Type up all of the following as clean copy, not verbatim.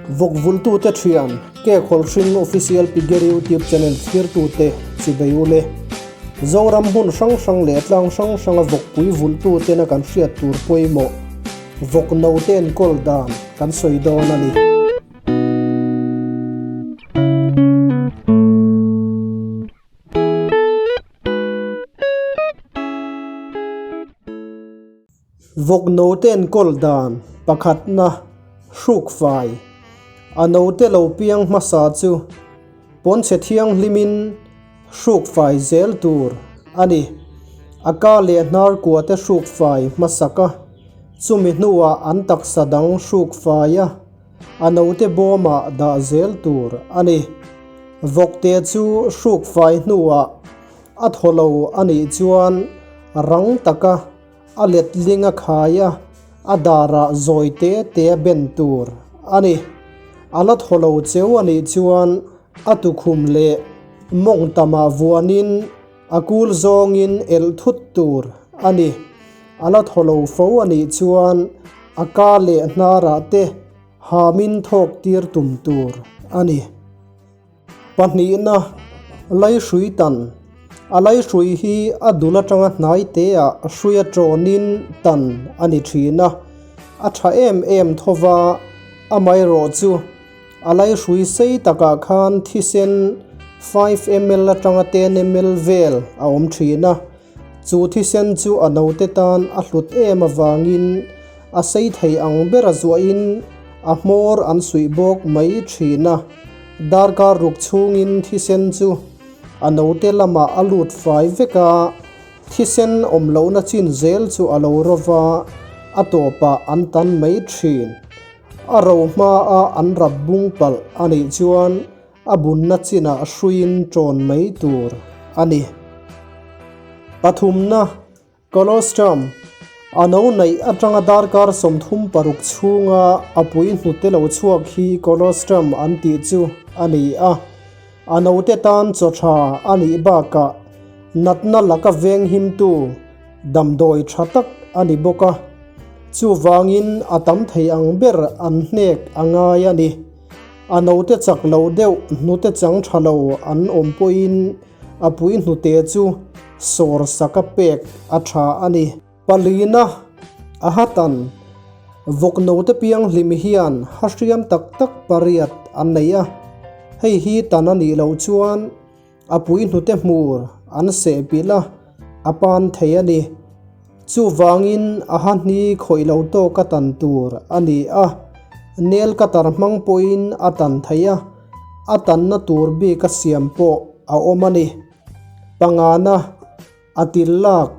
Vawk vultute thian, Ke Khawlhring Official Piggery YouTube Channel thlirtute chibei ule. Zoram hmun hrang hrang leh tlang hrang hranga vawkpui vulhtutena kan hriat tur pawimawh vawk note enkawl dan kan sawi dawn a ni. Vawk note enkawl dan pakhatna hrukfai a note lo piang hmasa chu pawnchhe thianghlimin hrukfai zel tur a ni. A ka leh hnar kua te hrukfai hmasak a, chumi hnuah an taksa dang hrukfai a. A note bawmah dah zel tur a ni. Vawkte chu hruk fai hnuah a thaw lo a nih chuan rang taka a letling a khai a, a darah zawi te te a ben tur a ni. A la thaw lo cheu a nih chuan a tukhum leh mawng tamah vuanin a kul zawngin elh thut tur a ni. A la thaw lo fo a nih chuan a ka leh hnarah te hamin thawk tir tum tur a ni. Pahnihna, Laihrui tan. A laihrui hi a dul atanga hnai teah hrui a tawnin tan a ni thin a, a tha em em tho va, amaherawh chu A laihrui sei takah khan thisen 5 ml atanga 10 ml vel a awm thin a, chu thisen chu a note tan a hlut em avangin a sei thei ang bera zuahin a hmawr an suih bawk mai thin a, darkar ruk chhungin thisen chu a note lamah a lut fai vek a, thisen awm lohna chin zel chu a lo rawva a tawpah an tan mai thin. A ro hmaa an rap bung palh a nih chuan a bunna chinah hruiin ṭawn mai tur a ni. Pathumna, Colostrum, A no neih aṭanga darkar 36 chhunga a pui hnute lo chhuak hi colostrum an tih chu a ni a. A note tan chaw ṭha a nih bakah natna laka venghimtu damdawi ṭha tak a ni bawk a, chuvangin a tam thei ang ber an hnek a ngai a ni. A note chak lo deuh hnute chang ṭha lo an awm pawhin a pui hnute chu sawr saka pek a ṭha a ni. Palina, a hatan, vawk note piang hlim hian ha hriam tak tak pariat an nei a, hei hi tan a nih loh chuan a pui hnute hmur an seh pilh a, a pan thei a ni. Chuvangin a ha hni khawih lo tawk a tan tur a ni a, nail cutter hmang pawhin a tan thei a, a tanna tur bik a siam pawh a awm a ni. Pangana. A til lak,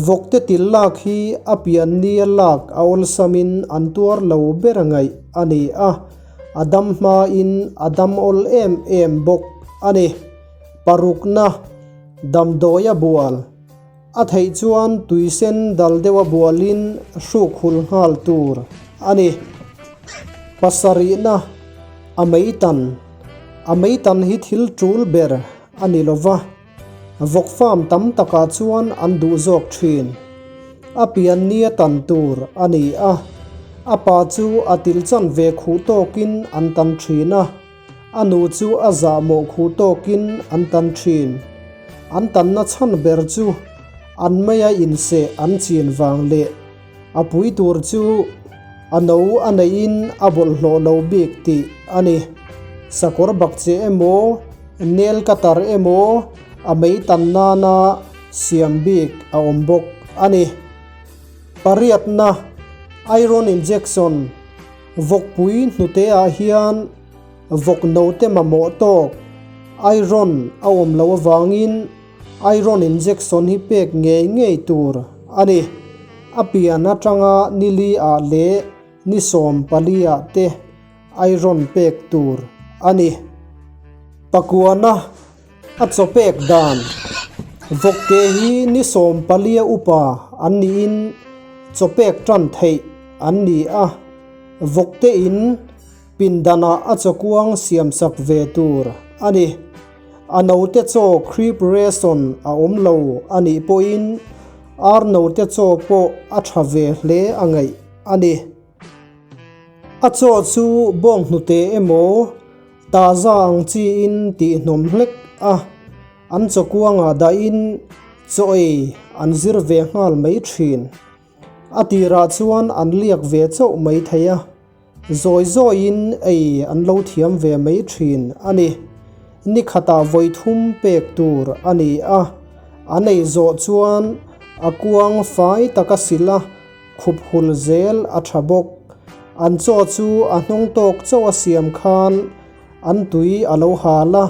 Vawkte til lak hi a pian nia lak a awlsamin an tuar lo ber a ngaih a ni a, a dam hmain a dam awl em em bawk a ni. Parukna, Damdawi a bual, A theih chuan tuisen dal deuha bualin hruk hul nghal tur a ni. Pasarihna, A meitan, A meitan hi thil tul ber a ni lova. Vawk farm tam takah chuan an duh zawk thin. A pian nia tan tur a ni a, a pa chu a til chan ve khuh tawkin an tan thin a, a nu chu a zahmawh khuh tawkin an tan thin. An tanna chhan ber chu an meia inseh an chin vang leh a pui tur chu a no a neihin a bawlhhlawh lo bik tih a ni. Sakawr bak che emaw, nail cutter emaw a mei tan nana siam bik a awm bawk a ni. Pariatna, Iron injection, Vawkpui hnute ah hian vawk note mamawh tawk iron a awm loh avangin Iron injection hi pek ngei ngei tur a ni. A pian atanga ni li ah leh ni 14 ah te iron pek tur a ni. Pakuana a chaw pek dan Vawkte hi ni 14 a upa an niin chaw pek tan theih an ni a. Vawkte in pindanah a chaw kuang siamsak ve tur a ni. A note chaw creep ration a awm lo a nih pawhin ar note chaw pawh a tha ve hle a ngaih a ni. A chaw chu bawnghnute emaw taza ang chiin tihhnawm hlek a, an chaw kuangah dahin chaw ei an zir ve nghal mai thin. A tirah chuan an liak ve chauh mai thei a, zawi zawiin ei an lo thiam ve mai thin a ni. Ni khatah vawi thum pek tur a ni a, an ei zawh chuan a kuang fai taka sil a, khup hul zel a tha bawk. An chaw chu a hnawng tawk chauh a siam khan an tui a lo hal a,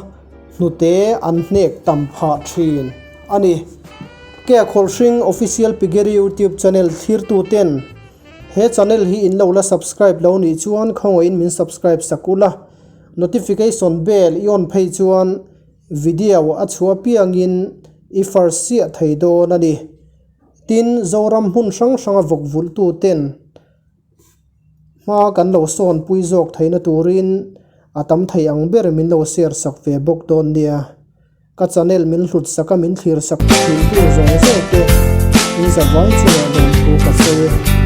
hnute an hnek tam phah thin a ni. Ke Khawlhring Official Piggery YouTube channel thlirtu ten he channel hi in lo la subscribe lo nih chuan khawngaih in min subscribe sak ula, notification bell i on phei chuan video a chhuah piangin i first chiah thei dawn a ni. Tin, Zoram hmun hrang hranga vawk vulhtu ten hma kan lo sawn pui zawk theihna turin a tam thei ang ber min lo share sak ve bawk dawn nia. Ka channel min hlut sak a min thlir sak thin tu zawng zawng te in zavai chungah lawmthu ka sawi.